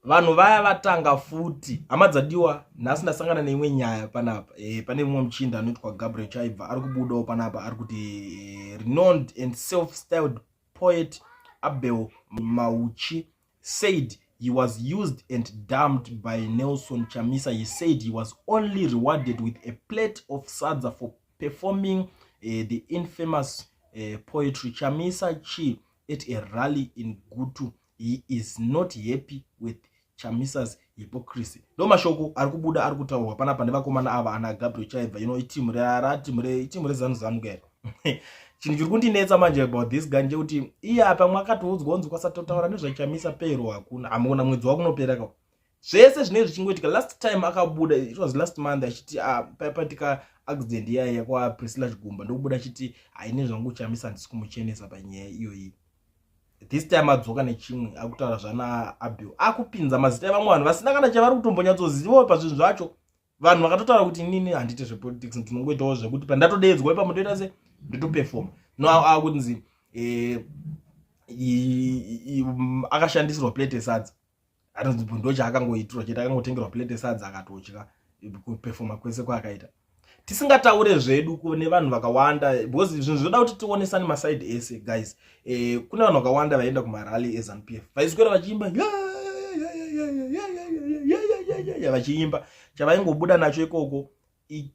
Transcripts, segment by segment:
Vanhu vaya vatanga futi. Hama dzadiwa, nhasi ndasangana neimwe nyaya panapa. Pane mumwe muchinda anoitwa Gabriel Chaibva ari kubudawo panapa ari kuti renowned and self-styled poet Abel Mauchi said he was used and dumped by Nelson Chamisa. He said he was only rewarded with a plate of sadza for performing the infamous poetry Chamisa Chi at a rally in Gutu. He is not happy with Chamisa's hypocrisy. Ndo mashoko ari kubuda ari kutaurwa panapa nevakomana ava ana Gabriel Chaibva. Itimu ratimu itimu reZanu Zanu kairo. Chinhu chiri kundinetsa manje about this guy ndechekuti iye apa mwakatoudzwa kunzi kwasatotaura nezvaChamisa pero hakuna hamuona mwedzi wakunopera ka zvese zvinenge zvichingoitika. Last time akabuda, it was last month, achiti, ah, paipatika accident iyaya kwaPriscilla Chigumba, ndokubuda achiti haine zvangu Chamisa handisi kumuchenesa panyaya iyoyi. This time adzoka nechimwe, akutaura zvana Abel, akupinza mazita evamwe vanhu vasina kana chavari kutombonyatsozivawo pazvinhu zvacho. Vanhu vakatotaura kuti inini handiite zvepolitics, ndinongoitawo zvekuti pandatodeedzwa ipapo ndoita se ndotopefoma. No, akunzi akashandisirwa plate yesadza. Anonzi ndo chaakangoitirwa chete, akangotengerwa plate yesadza akatotya kupefoma kwese kwaakaita. Tisingataure zvedu kune vanhu vakawanda, because zvinhu zvinoda kuti tionesane maside ese, guys. Kune vanhu vakawanda vaienda kumarally eZANU PF, vaiswera vachiimba, vachiimba. Chavaingobuda nacho ikoko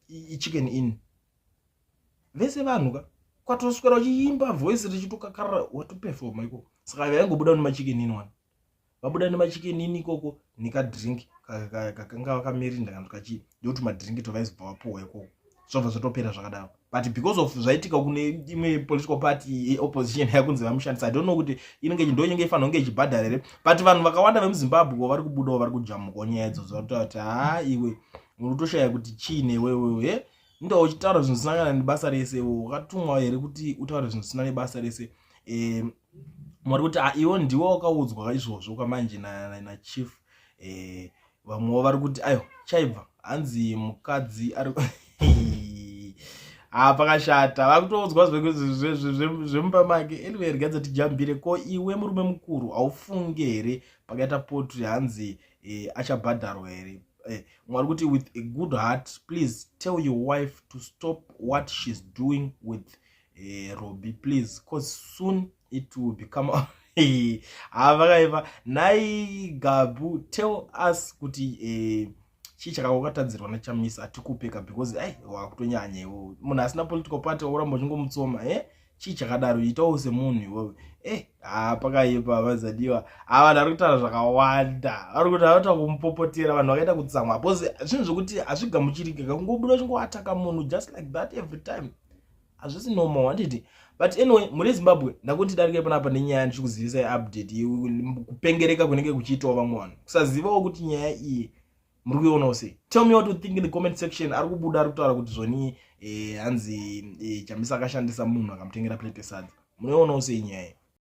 iChicken Inn. Vese vanhu ka kwatoswera uchiimba, voice richitokakarara, watopefoma ikoko. Saka vaingobuda nemaChicken Inn one, vabuda nemaChicken Inn ikoko nekadrink kakanga vakamirinda kana kachii, ndokuti madrink tovaizobva vapuhwa ikoko, zvobva zvatopera zvakadaro. But because of zvaitika kune imwe political party yeopposition yakunzi vamushandisa, I don't know kuti inenge ndo inenge ifanira kunge ichibhadhara here. But vanhu vakawanda vemuZimbabwe vari kubudawo, vari kujamukawo nyaya idzodzo, vari kutaura kuti haa, iwe uri kutoshaya kuti chii newewewe ndo uchitaura zvinhu zvisina kana nebasa rese. Wakatumwa here kuti utaure zvinhu zvisina nebasa rese? Muri kuti iwe ndiwe wakaudzwa izvozvo kwamanje nachief. Vamwewo vari kuti aiwa, Chaibva hanzi mukadzi ari ha pakashata, vakutoudzwa zvemumba make. Anyway, regadza tijambire. Ko iwe murume mukuru haufunge here pakaita poetry hanzi achabhadharwa here? Mwari kuti with a good heart, please tell your wife to stop what she's doing with Robbie, please, cause soon it will become. Ha, vakaiva nhai. Gabu, tell us kuti chii chakakatadzirwa naChamisa atikupeka, because ai wakutonyanya iwewe, munhu asina political party wakuramba uchingomutsoma. Chii chakadaro? Itawo semunhu iwewe. Ha, pakaipa vazadiwa. Ha, vanhu vari kutaura zvakawanda, vari kuti vaita kumupopotera, vanhu vakaita kutsamwa because zvinhu zvokuti hazvigamuchirike kakungobuda uchingoataka munhu just like that every time, hazvisi normal, handiti? But anyway, muri Zimbabwe, ndakuti darike panapa nenyaya ndichikuzivisai update kupengereka kunenge kuchiitawo vamwe vanhu, kusazivawo kuti nyaya iyi muri kuionawo sei. Tell me what you think in the comment section. Ari kubuda ari kutaura kuti zvoni hanzi Chamisa akashandisa munhu akamutengera plate yesadza. Munoionawo sei nyaya iyi?